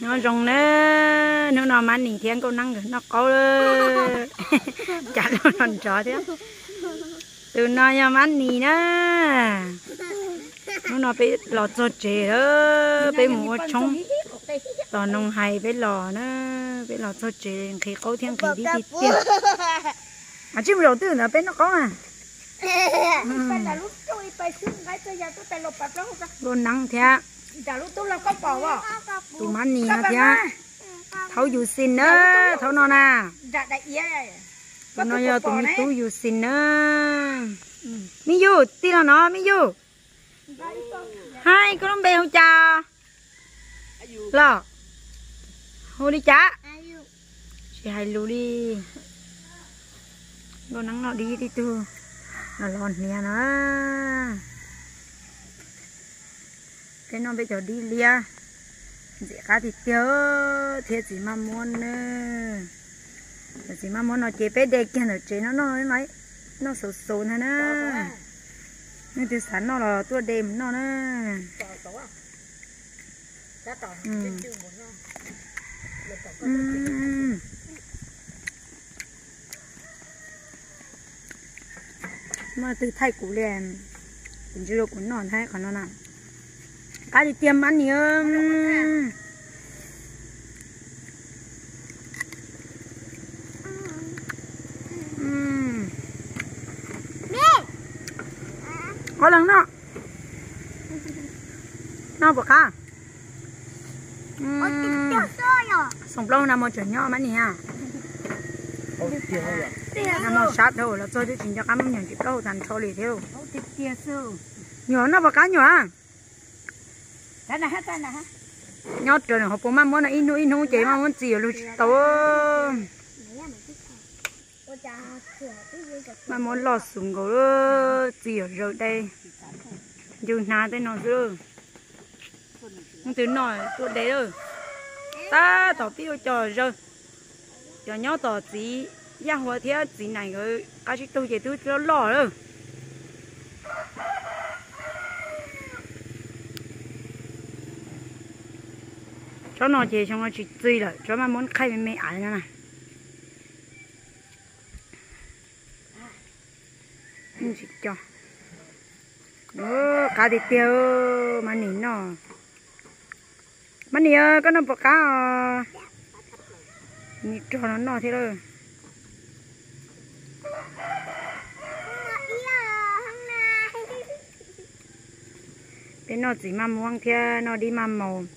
Nyob zoo na, hnub no Mab Nis thiab Nkauj Neeb nkawd noj qaub lawm. Cas lub no nrov thiab. Tus no yog Mab Nis na. Hnub no peb los txog tsev lawm, peb mus ua tshoob tom Noog Hais peb los na. Peb los txog tsev nqhis qaub thiab nqhis dib tiag tiag. Tsij mus zaum twj ntawd peb noj qaub na. Nkauj Neeb thiab tus Mab Nis no thiab. Thaub Yus Xis na, thaub no na. Tus no yog tus me tub Yus Xis na. Mib Yus, tij los no Mib Yus. Hais, koj lub npe hu cas los? Hu li cas? Tsis hais lus li. Nkauj Neeb noj dib tib tug los los hniav no. Peb noj peb cov dib liab ntxim qab tiag tiag thiab txiv maj muab na. Cov txiv maj muab no ces peb de kiag ntawm tsev no noj, noj xauv xauv ntag na. Leej twg xav noj los tuaj de mus noj na. Muaj twg thaij kuv li, kuv ntsw rau kuv noj nthaib qhov no na. Qab tiag tiag Mab Nis. Ob leeg noj, noj puas qab? Xoom plaub na, mus tseem nyob Mab Nis. Mus sab dhau los txog twb tsis nco qab mus nyeem tsis plaub hau tag nrho li thiab. Nyuam noj puas qab nyuam? Nyob raws hauv paus maj muab no ib hnub ib hnub ces maj muab txiv yuav luag tsis tau. Maj muab loj xus nkaus, txiv yuav zaws dai, ncw hnav tej no xwb. Leej twg noj tuaj de lawm. Tab tom pib ua cov zaws, cov nyob tom txiv Yaj Hua thiab txiv Nais nkawd qab tsib tug ces twb loj loj lawm. Tsob no ces xyoo no tsis txi lawm, tsob maj muab qhaij me me aiv no na. Tsis co. Qab tiag tiag, Mab Nis noj. Mab Nis, koj noj puas qab os? Nim rog no noj thiab lawm. Peb noj txiv maj muab thiab noj dib maj maus.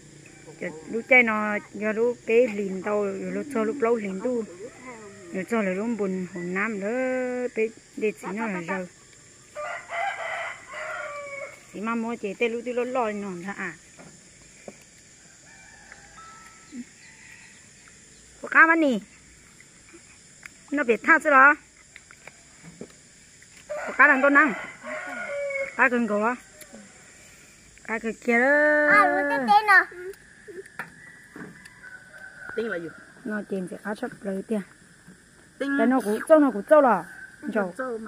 Lub caij no yog lub peb hlis ntau yuav luag txog lub plaub hlis ntuj, yuav txog lawv lub npus hauv nab lawm, peb de txiv noj los zaws. Txiv maj muab ces tej lub twb loj loj li no ntag a. Puas qab Mab Nis? Noj pem thaj xwb los? Puas qab los Nkauj Neeb? Qab kawg nkaus los? Qab kawg kiag lawm. No ces ntxim qab tshaj plaws tiag. Cov no kuv txauj no kuv txauj los ntsaum.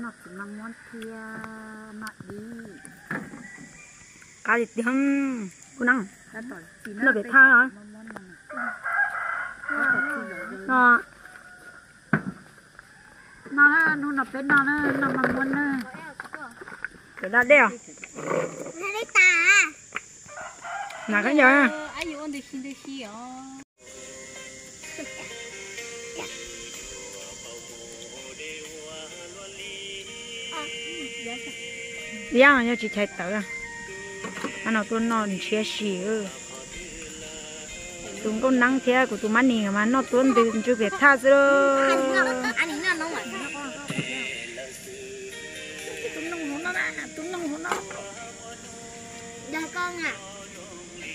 Noj txiv maj muab thiab noj dib. Qab tiag tiag, Nkauj Neeb. Noj pem thaj. No, hnub no peb noj, noj maj muab na. Cov dab dej os. Nas khaub ncaws. Liab yog tsis chais tawv. Ab, no tuaj noj ntshiab si. Tus Nkauj Neeb thiab kuv tus Mab Nis mas noj tuab ntws ntsw pem thaj xwb.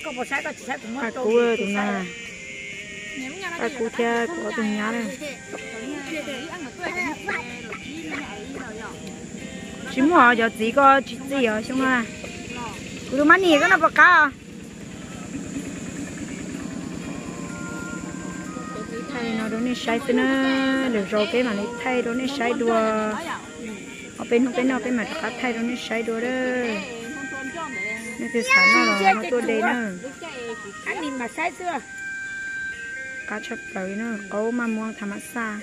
Paj Kub tus na, Paj Kub thiab kuv ob tug nyab na. Tsis muaj os, cov txiv koj tsis txi os xyoo no. Kuv tus Mab Nis koj noj puas qab os? Thaij no rau nej saib xwb na, lwm zaus peb mam li thaij rau nej saib dua. Peb hnub peb noj peb mam rov qab thaij rau nej saib dua a. Nej twg xav noj los ho tuaj de na. Qab tshaj plaws na, qaub maj muab thav mam xaj.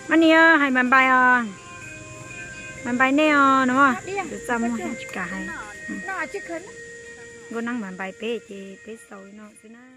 Mab Nis, hais npais npais os, npais npais nej os no. Txaj muag tsis kam hais. Nkauj Neeb npais npais peb ces peb xaus li no xwb na.